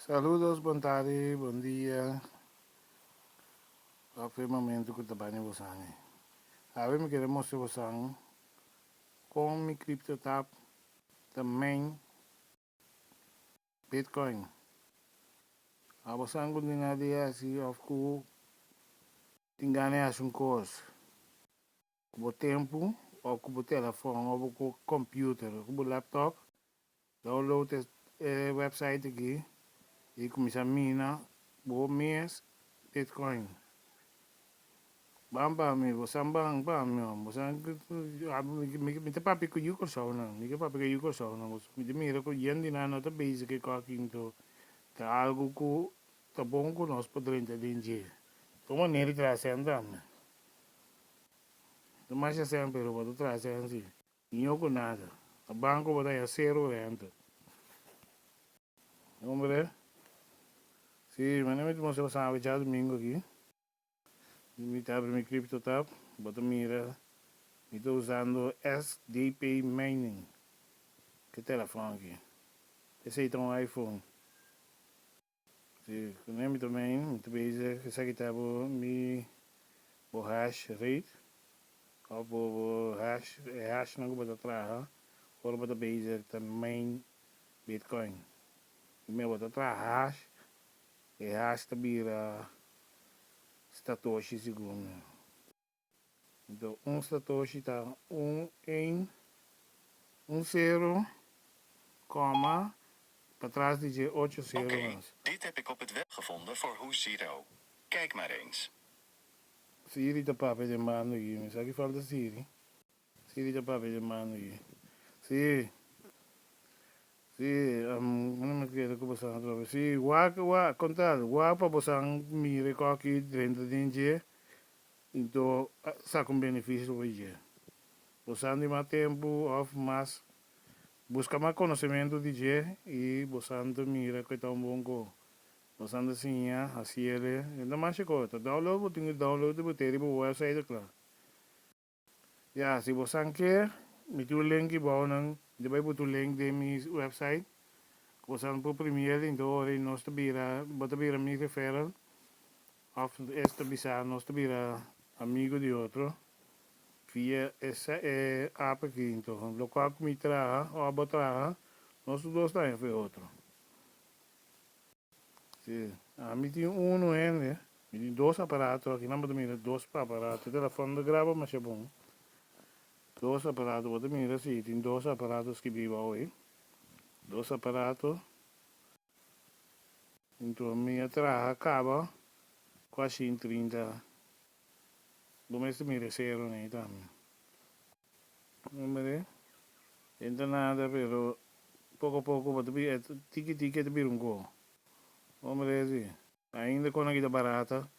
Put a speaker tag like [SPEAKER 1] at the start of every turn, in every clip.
[SPEAKER 1] Saludos, bon tardi, bon dia. Of e momento ku ta bani bosan. Awe mi kere mostra bosan kon mi CryptoTab ta mine Bitcoin. A bosan ku tin nada di hasi of ku tin gana di hasi un kos ku bo tempu of ku bo telefòn of ku computer of ku bo laptop, download e website aki i kuminsá mina bo mes Bitcoin. Ban pa mi, bosan ban pa mi, bosan mi ta papia ku yu Kòrsou nan, mi ke papia ku yu Kòrsou nan, mi ta mira ku yen di nan no ta bezig ku e kòki anto ta algu ku ta bon ku nos por drenta den dje. Ta un manera di traha sèn tambe. Ta masha sèn pero bo ta traha sèn si. Mihó ku nada. Na banko bo ta haña sero renta. Hombre, si, manera mi ta mostra boso awe djadumingu aki. Mi ta abri mi CryptoTab, bo ta mira mi ta usando SDP Mining ke telefon aki. Esey ta un iPhone. Si, kuné mi ta mine, mi ta bezig, esaki ta bo mi bo hash rate of bo bo hash, e hashnan ku bo ta traha ora bo ta bezig ta mine Bitcoin. Primero bo ta traha hash. E hash ta bira statoshi segun mi. Enton un statoshi ta un ein, un sero koma patras di dje ocho sero
[SPEAKER 2] Oké,
[SPEAKER 1] mas.
[SPEAKER 2] dit heb ik op het web gevonden voor hoes Zero. Kijk maar eens.
[SPEAKER 1] Siri ta papia den banda aki. Mi sa ki falta Siri. Siri ta papia den banda aki. Si. Si, mi no kere ku bosan atrobe. Si, wak, wak, kontal, wak pa bosan mira e koki drenta den dje, anto saka un benefisio for di dje. Bosan di mas tempu òf mas buska mas konosementu di dje i bosan ta mira ku e ta un bon ko. Bosan ta siña hasiel e. E no masha ko, ta download, bo tin ku download i bo tene riba bo website kla. Ya, si bosan ke, mi tin un link bou nan, mi ta bai put un link den mi website, ku bosan por primi el, enton ora ei nos ta bira, bo ta bira mi referral, òf es ta bisa nos ta bira amigo di otro via e e app aki, enton lokual ku mi traha òf bo traha, nos tur dos ta haña for e otro. Si, ami tin unu hende, mi tin dos aparato, aki nan bo ta mira dos aparato, e telefon ta graba masha bon, dos aparato, bo ta mira si tin dos aparato skibí bao ei, dos aparato, enton mi a traha kaba kuashi 30, bo mester mira e sero nei tambe. Hombre, e no ta nada pero poco poco bo ta bira, tiki tiki e ta bira un go. Hombre si, ainda con aki ta barata,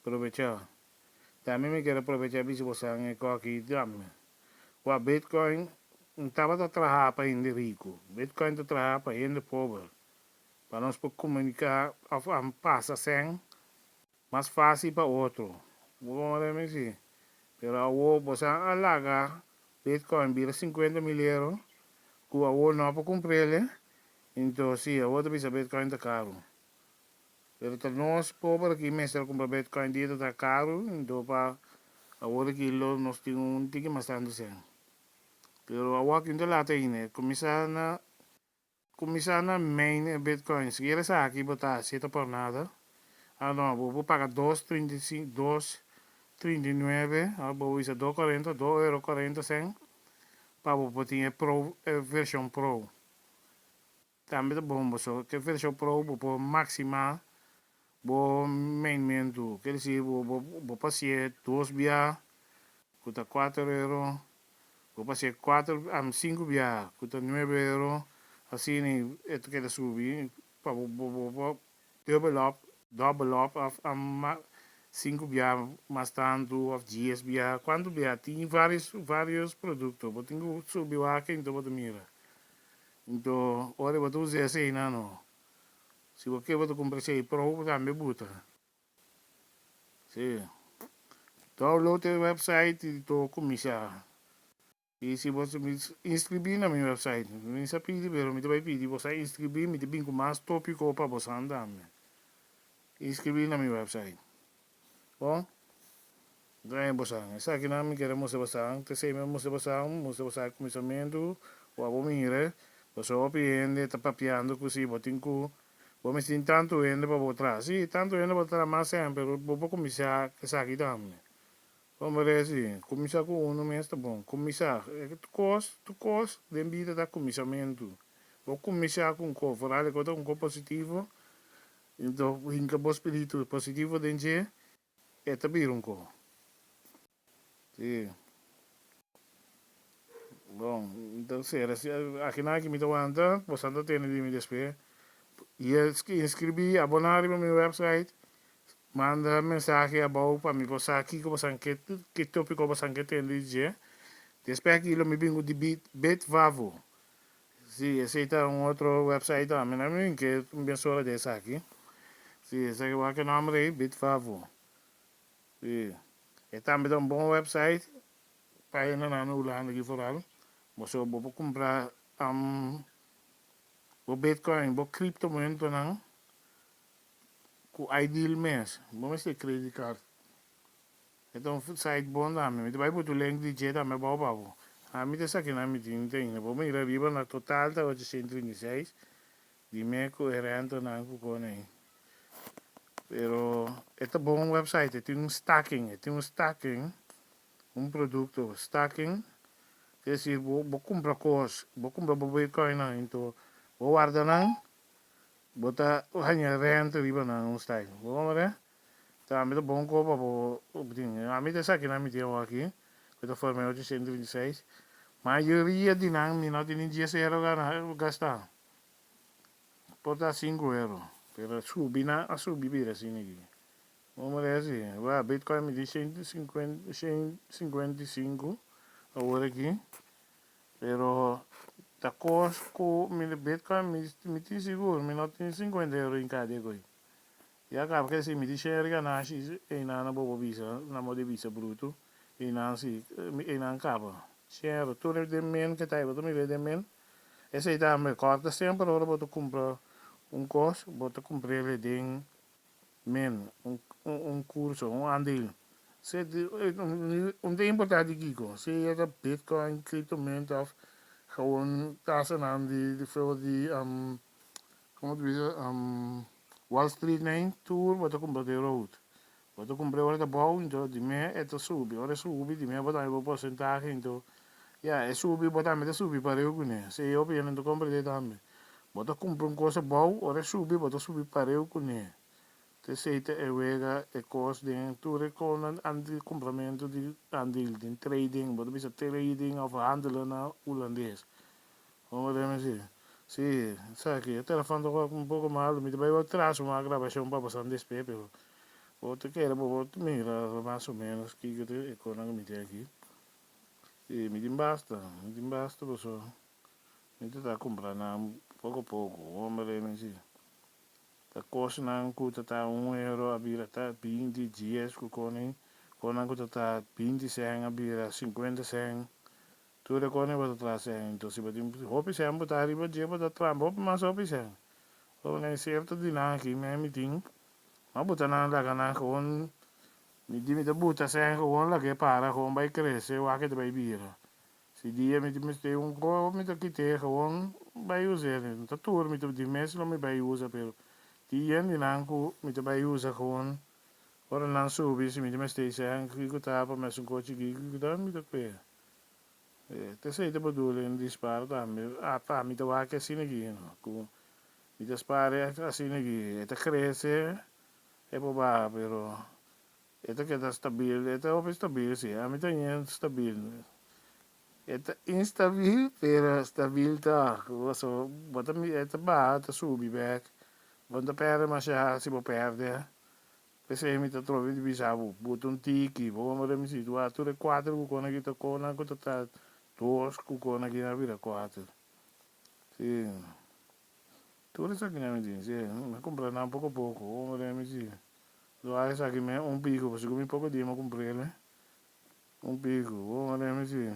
[SPEAKER 1] probecha. Tambe mi kier a probecha bisa bosan e coki dame. Wak bitcoin no tabata traha pa hende rico, bitcoin ta traha pa hende pober, pa nos por comunica of pasa cen mas fácil pa otro. Bo comprende mi? Si. Pero awor bosan a laga Bitcoin bira 50 mil euro, ku awor no por kumprele, enton si, awor ta bisa Bitcoin ta karu. Pero ta nos pober aki mester a kumpra Bitcoin dia ta ta karu, enton pa awor aki lo nos tin un tiki mas tantu sen. Pero awor aki no ta lata ainda, kuminsá na Kuminsá na mine e bitcoin. Sikiera esaki bo ta hasi ta por nada. Ah no, bo por paga dos trinta i sinku, 2,39, ah bo bisa dos kuarenta, dos euro kuarenta sèn pa bo por tin e pro, e vershon pro. Tambe ta bon pasobra ku e vershon pro bo por maksimá bo minementu. Ker disi bo bo bo por hasié dos bia ku ta kuater euro. Bo pas'é kuater am sinku biaha ku ta nuebe euro, asina e ta keda subi pa bo bo bo por dubbel op, double op of am sinku biaha mas tantu of dies biaha, kuantu biaha tin varios varios produkto bo tin ku subi wak anto bo ta mira. Anto ora bo ta usa eseinan no, si bo ke bo ta kumpra esei pro tambe buta. Sí. Download e website y to cuminsa. I si bo inskribí na mi website, mi sa pidi pero mi ta bai pidi bo sa inskribí, mi ta bin ku mas tópiko pa bo san tambe. Inskribí na mi website. Bon? Trae bo san. Esakinan mi kere mustra bo san, t'esei mi a mustra bo san, mustra bo san e kuminsamentu, ku abo mira, pasobra hopi hende ta papiando ku si bo tin ku, bo mester tin tantu hende pa bo traha. Sí, tantu hende pa bo traha mas semper, bo por kuminsá esaki tambe. Hombre si, kuminsá ku unu mes ta bon. Kuminsá. Tur kos, tur kos den bida ta kuminsamentu. Bo kuminsá ku un kos, foral e kos ta un kos positivo, enton hinka bo spiritu positivo den dje, e ta bira un kos. Si. Bon, mi ta sera si akinan aki mi ta wanta, boso ta tende di mi despues. I inskribí, aboná riba mi website. Manda mensahe abou pa mi por sa kiko bosan ke, ki topiko bosan ke tende di dje. Despues aki lo mi bin ku di Bitvavo. Si, esei ta un otro website tambe. Na mi bin ke un bien sora di esaki. Si, esaki wak e nomber ei, Bitvavo. Si, e tambe ta un bon website pa hendenan na Hulanda aki foral. Boso bo por kumpra bo bitcoin, bo kriptomuntonan. Ku iDeal mes, bo mester credit card. E ta un site bon tambe. Mi ta bai put un link di dje tambe abou pa bo. Ami ta esaki nan mi tin ta ainda. Bo mira riba na total ta 836 di me ku e rentonan ku kon ei. Pero e ta bon website, e tin un stacking, e tin un stacking, un produkto stacking, es decir bo kumpra kos, bo kumpra bo bitcoinnan anto bo warda nan. Bo ta haña rent riba nan un style. Bo comprende? Tambe ta bon ko pa bo tin. Ami ta esaki nan mi tin awor aki, ku ta forma e 826. Mayoria di nan mi no tin ni dies euro gana gasta. Por ta sinku euro. Pero subi nan a subi bira asina aki. Bo comprende asi? Wea, bitcoin mi tin 155 awor aki. Pero ta kos ku mi bitcoin mi tin sigur mi no tin 50 euro hinká den koe. Ya kaba ke si mi tin shen ganashi einan na bobo bisa na mo di bisa brutu einan si einan kaba shen euro tur den men ke ta bo ta mira den men esei tambe kòrda semper ora bo ta kumpra un kos bo ta kumpr'el den Men, un curso, un aandeel. Se un ta importa di kico, sea ta bitcoin, cryptomunt of gewoon tasanan di di for di como ta bisa Wall Street nan, tur bo ta cumpra den road. Bo ta cumpra ora ta bou, enton di me e ta subi, ora e subi di me bo ta haña bo porcentahe, enton ya e subi bo tambe ta subi pareu cune. Sea hopi hende ta compra dje tambe. Bo ta kumpra un kos abou, ora e subi bo ta subi pareu kuné. T'esei ta e wega, e kos den tur e konan anti kumpramentu di andil, den trading, bo ta bisa trading òf handelen na hulandes. Bo mira mi si? Si, esaki, e telefòn ta wak un poko malu, mi ta bai wak tras un grabashon pa boso despues, pero bo ta kere bo por mira mas o ménos kiko ta e konan ku mi tin aki. Si, mi tin basta, mi tin basta paso. Mi ta ta kumpra nan poko poko, hombre mi si ta kosnan ku ta ta un euro a bira ta binti, dies ku koni, konan ku ta ta binti sèn a bira sinkuenta sèn, tur e koni bo ta traha sèn, enton si bo tin hopi sèn bo ta riba dje bo ta traha hopi mas hopi sèn, hopi sierto di nan aki mi tin, ma bo ta nan laga nan gewoon mi di mi ta buta sèn gewoon lag'e para gewoon bai krese wak e ta bai bira. Si dia mi tin mester un ko mi ta kit'é gewoon bai us'é. No ta tur mi ta di mes lo mi bai usa pero tin yen di nan ku mi ta bai usa gewoon ora nan subi si mi tin mester esei kiko ta pa mes un ko chikí kiko ta mi ta kue. Ta esei ta bedoel en di spar tambe. Pa mi ta wak asina aki no ku mi ta spar asina aki e ta krese e por baha pero E ta keda stabil, e ta hopi stabil si, ami ta ña stabil. E ta instabil pero stabil tòg, paso bo ta e ta baha ta subi bèk, bo no ta pèrdè masha si bo pèrdè. P'esei mi ta trobe di bisa bo, buta un tiki, bo wou mira mi situa tur e kuater kukon aki ta kona ku ta ta dos kukon aki a bira kuater. Si, tur esaki nan mi tin, si, mi a kumpra nan poko poko, bo mira mi si. Lo esaki me un pico, pasobra mi poco dia mi a cumprele. Un pico, bo mira mi si.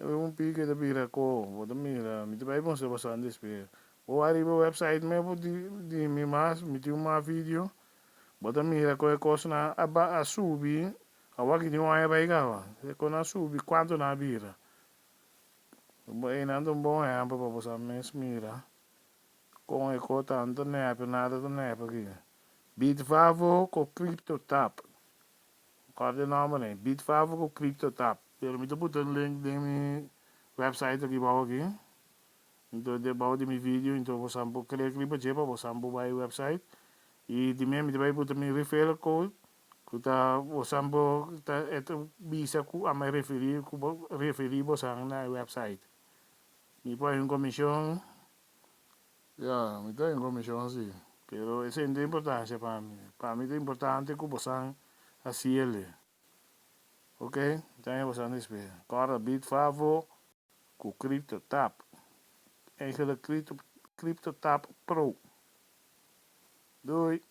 [SPEAKER 1] Un pike ta bira ko, bo ta mira, mi ta bai mustra boso despues. Bo wak riba website me bo di mi mas, mi tin un mas video. Bo ta mira kon e kosnan a a subi, awor aki tin un aña bai kaba. E kosnan a subi, kuantu nan a bira. Einan ta un bon ehèmpel pa boso mes mira kon e kos ta, no ta nèpia, nada ta nèpia aki. Bitvavo ku CryptoTab. Kòrda e nòmber ei, Bitvavo ku CryptoTab. Pero mi ta put un link den mi website aki bou aki. Anto den bou di mi video, anto boso por click riba dje pa boso por bai website. I di mi mi ta bai put mi referral code ku ta boso por ta e ta bisa ku ami referí ku bo referí boso na e website. Mi por haña un komishon, ya, mi ta haña un komishon si, pero esei no tin importansia pa mi. Pa mi ta importante ku boso hasiel. Ok, ta haña boso despues. Kòrda Bitvavo ku CryptoTab. Eigenlijk CryptoTab Pro. Doei!